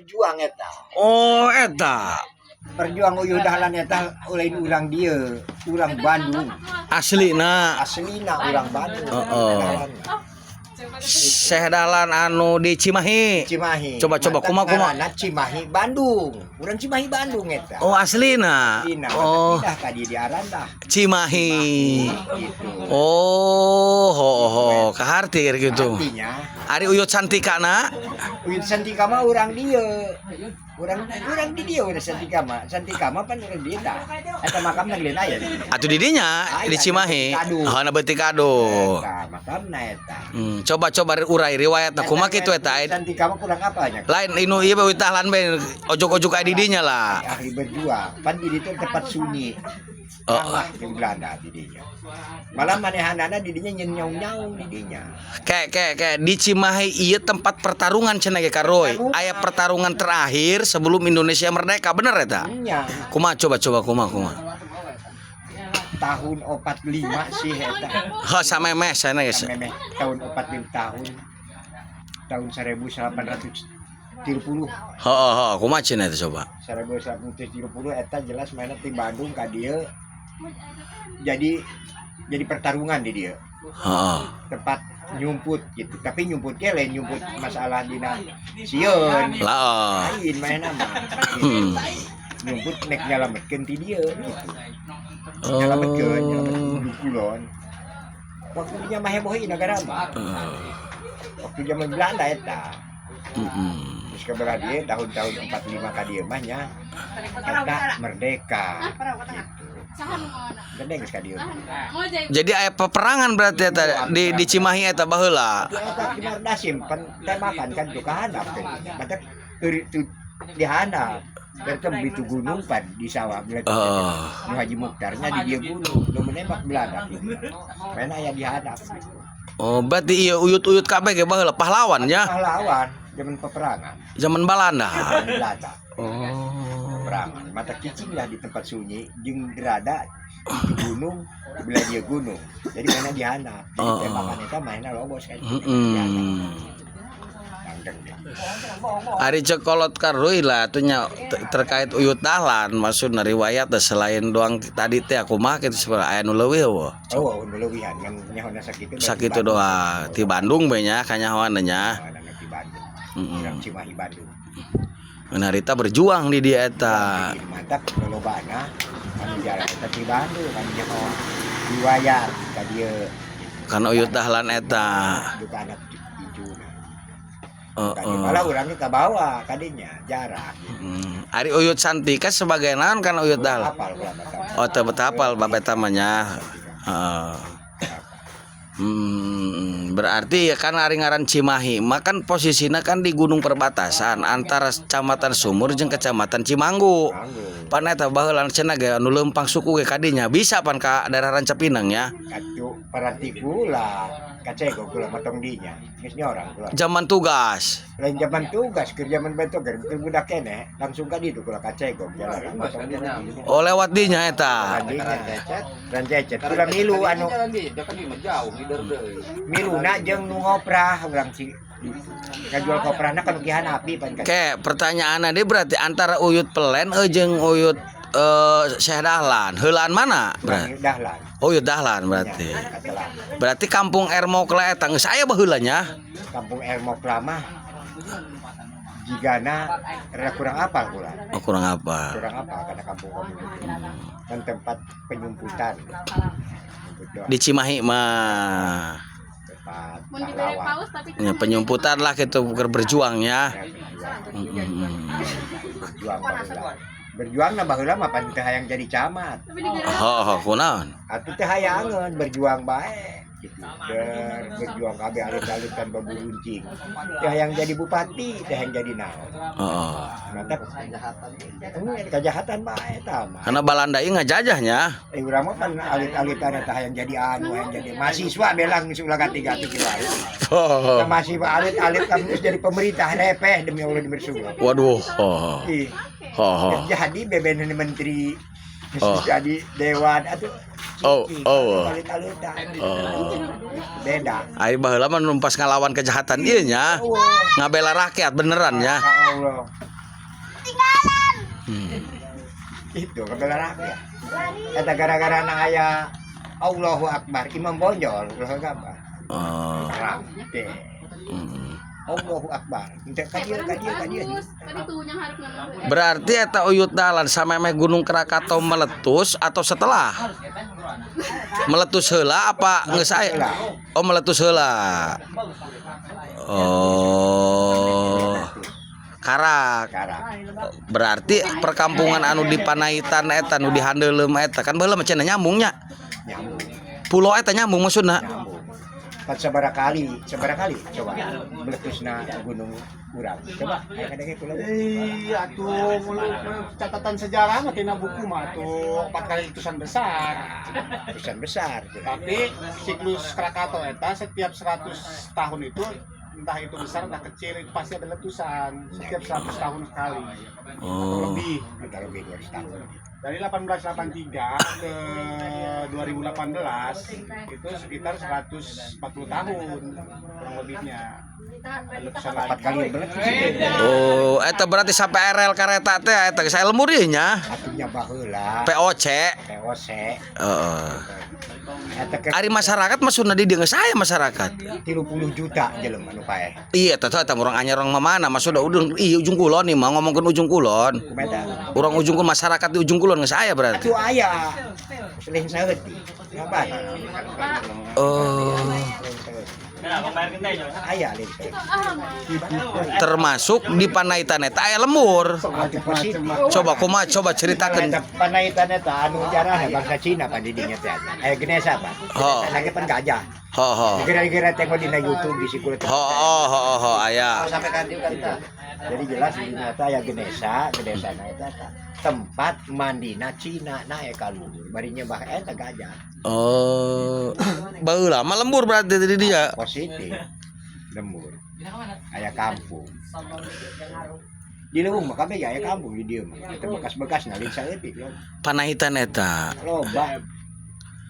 Berjuang eta. Oh, eta. Perjuang Uyuh Dahlan eta lain urang dieu, urang Bandung. Aslina. Aslina urang Bandung. Heeh. Dahlan. Syekh Dahlan anu di Cimahi. Cimahi. Coba, coba, Mata kumaha, kumaha? ngaranna Cimahi Bandung. Urang Cimahi Bandung eta. Oh, aslina. Aslina. Oh, Pindah ka dieu di Arandah. Cimahi. Gitu. Oh, ho ho, kaharti gitu. Artinya Ari Uyut Santika na? Uyut Santika mah urang dieu. Urang urang di dieu urang Santika mah. Santika mah pan urang dieu tah. Eta makamna lain aya di dieu. Atuh di dinya di Cimahi. Kadu. Oh, na beuti kado. Eta makamna eta. Coba coba urai riwayatna kumaha kitu eta? Santika mah kurang apa nya? Lain inu ieu Uyut Dahlan be ojok-ojok aya di dinya lah. Ahli berjuang. Pan di ditu tempat sunyi. Oh. Kalah jeung Belanda di dinya. Malah manehanana di dinya nyen nyaung-nyaung di dinya. Kayak kayak kayak di Cimahi ieu tempat pertarungan cenah ge, Karoy. Aya pertarungan terakhir sebelum Indonesia merdeka, bener eta? Nya. Kumaha, coba coba, kumaha kumaha? Tahun 45 sih eta. Ha, samemeh sana geus. Memeh tahun 45, tahun tahun 1830. Heeh heeh, kumaha cenah eta coba? 1830 eta jelas mainnya di Bandung ka dieu, jadi pertarungan di dieu, tempat nyumput gitu, tapi nyumputnya lain nyumput masalah dina sieun. Lah. Lain mainna mah gitu. Nyumput nek nyalametkeun ti dieu gitu, nyalametkeun nyalametkeun ujung kulon. Waktu dinya mah heboh ieu negara mah, waktu zaman Belanda eta. Terus ke belah dieu tahun-tahun 45 ka dieu mah nya eta merdeka gitu. Gede geus ka dieu. Jadi aya peperangan berarti eta di Cimahi eta baheula. Itu eta di Mardasim pan tembakan kan tuh ka handap teh. Mata itu di handap. Berarti itu gunung pan di sawah berarti. Nu Haji Mukhtarnya di dia gunung, nu menembak Belanda gitu. Karena aya di handap gitu. Oh, berarti ieu uyut-uyut kabeh ge baheula pahlawan nya. Pahlawan zaman peperangan. Zaman Balanda. Zaman Belanda. Oh. Peperangan. Mata cicing lah di tempat sunyi jeung berada di gunung belah dia gunung. Jadi mana di handap. Jadi tembakan eta mainna lobos kan. Di handap. Gandeng deh. Ari cek kolot karuy lah atuh nya terkait Uyut Dahlan, maksudna riwayat teh selain doang tadi teh aku mah kitu sebenarnya aya nu leuwih eueuh? Oh, nu leuwihan ngan nyahona sakitu. Sakitu doang ti Bandung we nya kanyahoan nya. Anak di Bandung. Urang Cimahi Bandung. Harita berjuang di dia eta. Jadi mantap lolobana anu jalan eta di Bandung anu nyaho riwayat ka dieu. Kan Uyut Dahlan eta. Duka anak icuna. Heeh. Malah urangnya ke bawah kadinya jarak. Ari Uyut Santika sebagai naon kan Uyut Dahlan? Apal kula mah tahu. Oh, teu betah apal bab eta mah nya. Heeh. Berarti ya kan ari ngaran Cimahi, mah kan posisinya kan di gunung perbatasan antara Kecamatan Sumur jeung Kecamatan Cimanggu. Manggu. Pan eta baheula cenah ge anu leumpang suku ge kadinya bisa pan ka daerah Rancapinang ya. Katu paranti kula kacego kula matong dinya. Geus nyorang kula. Zaman tugas. Lain zaman tugas, keur zaman beto keur keur budak keneh, langsung ka ditu kula kacego jalan matong dinya. Oh, lewat dinya eta. Dinya Rancecet. Kula milu anu Jalan di, kan di mah jauh ngider deui. Miluna jeung nu ngoprah urang si ngajual koprahna kan dihanapi pan kan. Oke, pertanyaannya dia berarti antara Uyut Pelen jeung Uyut Syekh Dahlan, heulaan mana? Berarti? Dahlan. Oh, Uyut Dahlan berarti. Ya, katelah. Berarti kampung Ermokla eta geus aya baheula nya. Kampung Ermok lama jigana rada kurang apal kula. Oh, kurang apa? Kurang apa karena kampung-kampung itu kan tempat penyumputan. Nyumput doang. Di Cimahi mah. Tempat Mun dibere pahlawan. Paus tapi Ya, penyumputan lah gitu berjuang ya. Ya, berjuang. Hmm. Berjuang baheula. Berjuang na baheula mah pan teu hayang jadi camat. Tapi dibere Oh, oh, kunaon? Atuh teu hayangeun berjuang bae gitu. Berjuang kabeh alit-alitan babu runcing. Teu hayang jadi bupati, teu hayang jadi naon. Oh. Mantap. Kejahatan bae eta mah. Karena Balanda ieu ngajajahnya. Eh, urang mah kan alit-alitan eta hayang jadi anu, hayang jadi mahasiswa belang geus ulah ganti-ganti kieu wae. Oh. Kita mahasiswa alit-alit kan geus jadi pemerintah repeh demi Allah demi Rasulullah. Waduh. Oh. Ih, Oh. geus jadi beben menteri, geus jadi dewan atuh. Oh, oh. Alit-alitan. Oh. Beda. Ari baheula mah numpas ngalawan kejahatan ieu nya. Allah. Ngabela rakyat beneran ya. Ya Allah. Itu kabela rakyat. Eta gara-gara na aya Allahu Akbar, Imam Bonjol ulah gabah. Oh. Perang teh. Allahu Akbar. Henteu ka dieu ka dieu ka dieu. Berarti eta Uyut Dahlan samemeh Gunung Krakatau meletus atau setelah? Meletus heula apa geus aya? Oh, meletus heula. Oh. Karak. Karak. Berarti perkampungan anu di Panaitan eta nu di Handeuleum eta kan baheula mah cenah nyambungnya. Nyambung. Pulau eta nyambung maksudna. Nyambung. Pan sabaraha kali coba meletusna gunung urang. Coba aya kadang kula. Iya tuh, catatan sejarah mah tina buku mah tuh empat kali letusan besar. Letusan besar. Tapi siklus Krakatau eta setiap 100 tahun itu, entah itu besar entah kecil, itu pasti ada letusan setiap 100 tahun sekali atau lebih. Entah lebih 200 tahun. Dari 1883 ke 2018 itu sekitar 140 tahun kurang lebihnya. Ada letusan Empat lagi. Kali meletus. Oh, eta berarti sampai RL kareta teh eta geus aya lembur ieu nya. Atunya baheula POC. POC. Heeh. Eta ke Ari masyarakat maksudna di dieu geus aya masyarakat. 30 juta jelema nu paeh. Iya, eta eta urang anyar urang mana maksudna ujung iya Ujung Kulon nih mah ngomongkeun Ujung Kulon. Kumaha eta? Urang Ujung Kulon, masyarakat di Ujung Kulon geus aya berarti. Atuh aya. Lain saeutik. Kapan? Oh, Lain saeutik. Aya lain saeutik. Termasuk di Panaitan eta aya lembur. Atuh positif. Coba kumaha, coba ceritakeun. Eta Panaitan eta anu jarah bangsa Cina pan di dinya teh. Aya Ganesha pan. Oh. Lagi pan gajah. Ho ho. Kira-kira tengok dina YouTube di sikula. Ho ho ho ho aya. Sampai kan kan. Jadi jelas di dinya teh aya Ganesha, Ganesha na eta tah tempat mandina Cina na ka luhur. Bari nyembah eta gajah. Oh, baheula mah lembur berarti di dia. Positif. Lembur. Aya kampung. Di leuweung mah kabeh aya kampung di dieu mah. Eta bekas-bekas na lain saeutik loba. Panaitan eta. Loba.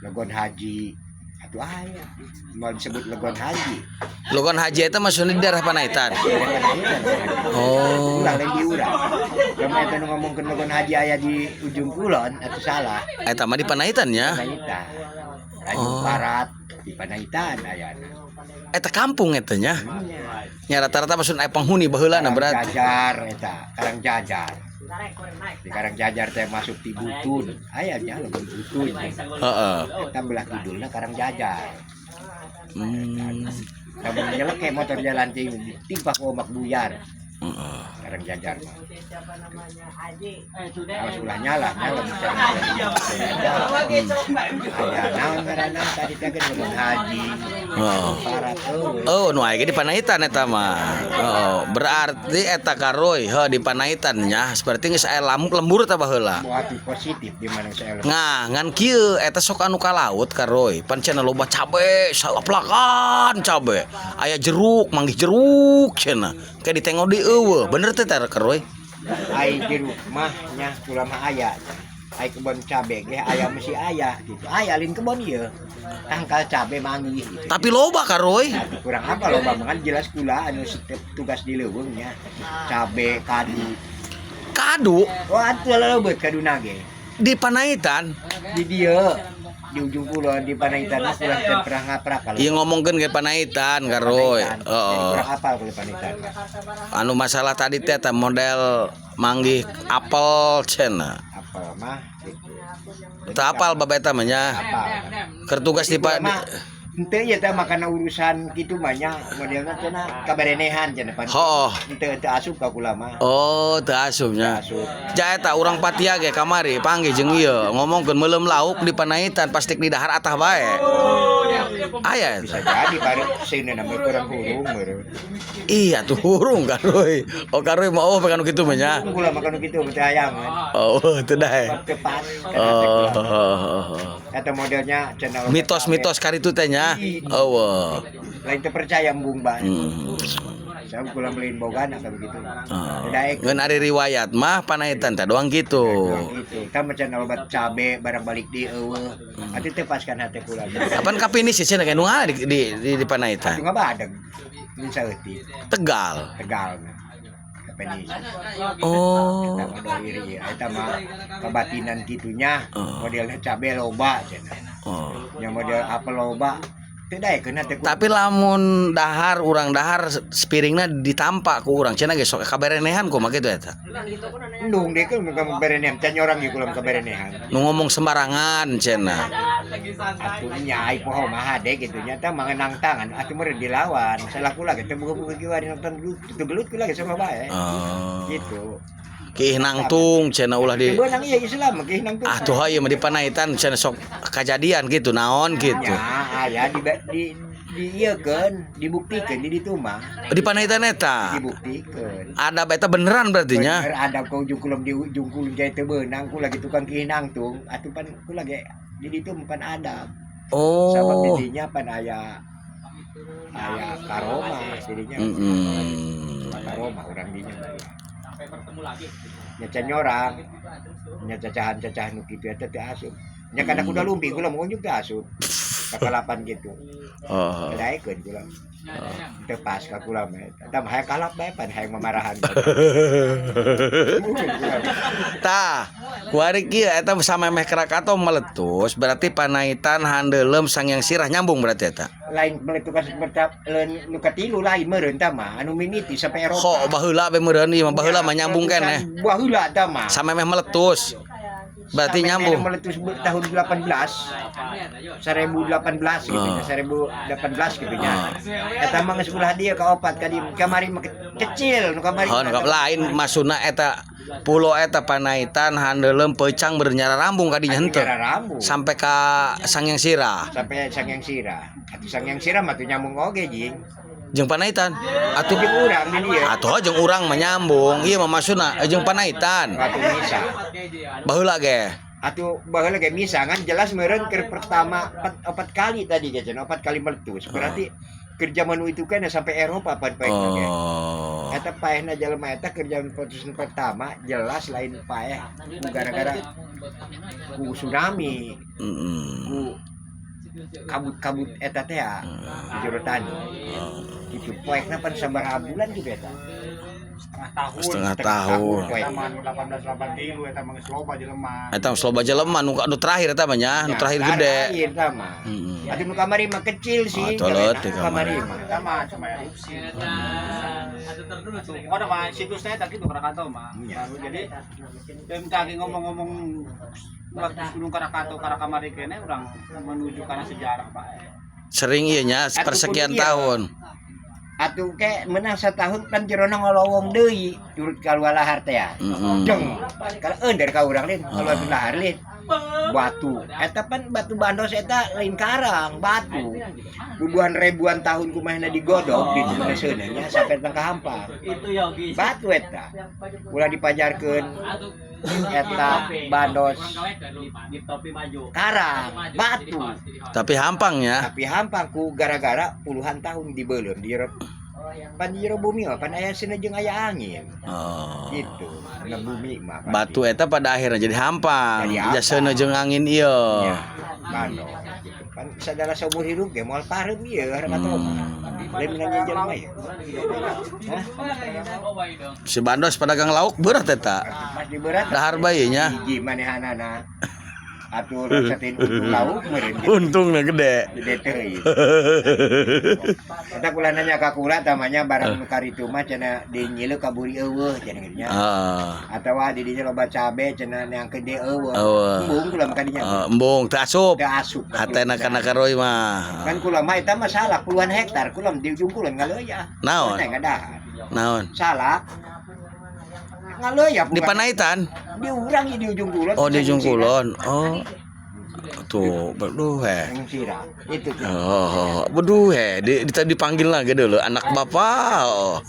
Legon Haji. Atuh aya. Mau disebut Legon Haji. Legon Haji eta maksudnya di daerah Panaitan. Oh. Urang lain di urang. Lamun eta nu ngomongkeun Legon Haji aya di Ujung Kulon atuh salah. Eta mah di Panaitan ya. Panaitan. Tanjung Oh. Barat di Panaitan ayana. Eta kampung eta nya. Nya rata-rata maksudna aya penghuni baheulana Karang berarti. Jajar eta, Karang Jajar. Di Karang Jajar teh masuk di Butun. Aya nya Legon Butun. Eta belah kidulna Karang Jajar. Lamun nyeleke motor jalan ting timpa ku ombak buyar. Karang Jajar mah. Awas ulah nyala, nyala misalnya. Aya naon ngaranna tadi teh kan Legon Haji. Oh. Barat eueuh. Oh, nu aya ge di Panaitan eta mah. Oh, berarti eta karoy heuh di Panaitan nya. Seperti geus aya lembur tah baheula. Motif positif di mana saya Nah, ngan kieu eta sok anu ka laut karoy. Pan cenah loba cabe, saplakan cabe. Aya jeruk, manggih jeruk cenah. Kayak ditengok di eueuh. Bener teh teh karoy? Ai jeruk mah nya kula mah aya. Ai kebon cabe ge aya mesti aya gitu. Aya lain kebon ieu. Tangkal cabe manggih gitu. Tapi loba karoy. Nah, kurang apa loba mah kan jelas kula anu setiap tugas di leuweung nya. Cabe, kadu. Kadu Wah, atuh leubeut kaduna ge. Di Panaitan. Di dieu di Ujung Kulon, di Panaitan mah kurang teu pernah ngaprak kalau. Ieu ngomongkeun ke Panaitan karoy. Panaitan. Jadi Heeh. kurang apal kalau Panaitan. Anu masalah tadi teh eta model manggih apel cenah. Apel mah gitu. Teu apal bab eta mah nya. Apal. Keur tugas di Mah henteu ieu teh makana urusan kitu mah nya modelna cenah kabarenehan cenah pan. Hooh. Henteu teu asup ka kula mah. Oh, teu asup nya. Asup. Ja eta urang Patia ge kamari panggih jeung ieu ngomongkeun meuleum lauk di Panaitan pasti di dahar atah bae. Aya Bisa eta. jadi baru seuneu mah kurang hurung meureun. Iya tuh hurung karoy. Oh, karoy mah oh pengen kitu mah nya. Kula mah kanu kitu teu hayang. Oh, teu dae. Teu pas. Oh, oh, oh, oh. Eta modelnya cenah Mitos-mitos karitu teh nya. Oh. Lain teu percaya embung bae. Saya kula beliin bogana kalau gitu. Oh. Daek. Ngan ari riwayat mah Panaitan teh doang gitu. Gitu. Kita macam obat cabe barang balik di eueuh. Atuh teu pas kan hate kula. Kapan kapinis sih cenah nu di Panaitan? Atuh ngabadeg. Mun saeutik Tegal. Tegal. Penisi. Oh. Eta mah dohir ieu. Eta mah kebatinan kitunya, Oh. modelnya cabe loba cenah. Oh. Nya model apel loba teu daekeun teh. Tapi lamun dahar urang dahar sepiringna ditampak ku urang cenah ge sok kaberenehan kumaha kitu eta. Endung deui kan kaberenehan can orang ieu kula kaberenehan. Nu ngomong sembarangan cenah. Atuh nya ai poho mah hade kitu nya tah mangenang tangan atuh meureun dilawan. Salah kula ge teu boga-boga kieu nonton gelut teu gelut kula ge sama bae. Oh. Gitu. Kiih nangtung cenah ulah di Teu beunang ieu Islam mah kieu nangtung. Ah tuh ieu mah di Panaitan cenah sok kajadian gitu naon gitu. Ya, aya di ieukeun, dibuktikeun di ditu mah, Di Panaitan eta. Dibuktikeun. Ada eta beneran berarti nya. Bener ada kau jungkulum di jungkulum jai teu beunang kula ge tukang kieu nangtung atuh pan kula ge di ditu mah pan adab. Sabab Oh. didinya pan aya aya karomah didinya. Karomah urang dinya. Nya can nyorang. Nya cacahan-cacahan nu kitu eta teu asup. Nya kana kuda lumping kula mun teu asup. Kakalapan gitu. Oh. Daekeun kula. Teu pas ka kula mah eta. Tah hayang kalap bae pan hayang mamarahan. Mungkin kula. Tah, kuari kieu eta samemeh Krakatau meletus berarti Panaitan Handeuleum Sangyang Sirah nyambung berarti eta. Lain meletukan seperti lain nu katilu lain meureun tah mah anu mimiti sampai Eropa. Kok baheula be meureun ieu mah baheula mah nyambung keneh. Baheula tah mah. Samemeh meletus. Berarti Sampai nyambung. Meletus tahun 18 1018 gitu nya, 1018 gitu nya. Eta mah geus ulah dia ka opat ka di kamari mah kecil nu kamari. Oh, nu lain maksudna eta pulo eta Panaitan Handeuleum Peucang bernyara rambung kadinya henteu. Rambung. Sampai ka Sangyang Sirah Sampai Sangyang Sirah. Atuh Sangyang Sirah mah tuh nyambung oge jing. Jeung Panaitan. Atuh Jeung urang di dieu. Atuh jeung urang mah nyambung. Ieu mah maksudna jeung Panaitan. Atuh misa. Baheula ge. Atuh baheula ge misa kan jelas meureun keur pertama opat kali tadi ge cenah, opat kali meletus. Berarti kerja manu itu kan sampai Eropa pan paehna ge. Oh. Eta paehna jelema eta kerja putusan pertama jelas lain paeh ku gara-gara ku tsunami, ku kabut-kabut eta teh ya, di jero tani. Gitu poekna pan sabaraha bulan gitu eta. Setengah tahun. Setengah tahun. Eta mah anu 1883 eta mah geus loba jelema. Eta geus loba jelema nu terakhir eta mah nya, nu terakhir gede. Terakhir eta mah. Atuh nu kamari mah kecil sih. Ah, tuh leutik kamari kamari. mah. Eta mah cuma erupsi. Pokoknya mah siklusnya eta gitu Krakatau mah. Iya. Baru jadi BMKG ngomong-ngomong meletus Gunung Krakatau karena kamari kene urang menuju karena sejarah Pak. Sering ieu nya persekian Atuh kudu ieu. tahun. Atuh ke menang setahun kan jerona ngolowong deui turut kaluar lahar teh ya. Jeng. Kalau dari ka urang lain, keluar lahar lain. Batu. Eta pan batu bandos eta lain karang, batu. Ribuan ribuan tahun kumahna digodok di mana nya sampai tengah hampar. Batu eta. Ulah dipajarkeun eta bandos karang, batu. Tapi hampang ya. Tapi hampang ku gara-gara puluhan tahun dibeuleum di jero pan di jero bumi mah pan aya seuneu jeung aya angin. Oh. Gitu. Na bumi mah pasti. Batu eta pada akhirnya jadi hampang. Jadi hampang. Jaseuna jeung angin ieu. Ya, mano. Gitu. Pan sadala saumur hirup ge moal pareum ieu Krakatau mah. Lain menang jelema ya. Hah? Si Bandos pedagang lauk berat eta. Pas diberat Dahar bae nya. Hiji manehanana. Atuh rasatin untung lauk meureun. Untungna gede. Gede teuing. Eta kula nanya ka kula tamanya barang nu karitu mah cenah dinyileu kaburi eueuh cenah gitu nya. Ah. Atawa di dinya loba cabe cenah neangkeun deui eueuh. Eueuh. Embung kula mah kadinya. Embung teu asup. Teu asup. Hatena kana karoy mah. Kan kula mah eta mah salah puluhan hektar kula mah di ujung kulon ngaleuya. Naon? Teh ngadahar. Naon? Salah. Ngaleuya Di Panaitan? Di urang di ujung kulon. Oh, di ujung kulon. Oh. Tuh, beduh he. Yang sirah. Itu tuh. Oh, beduh he. Dipanggil lagi dulu anak bapak. Oh.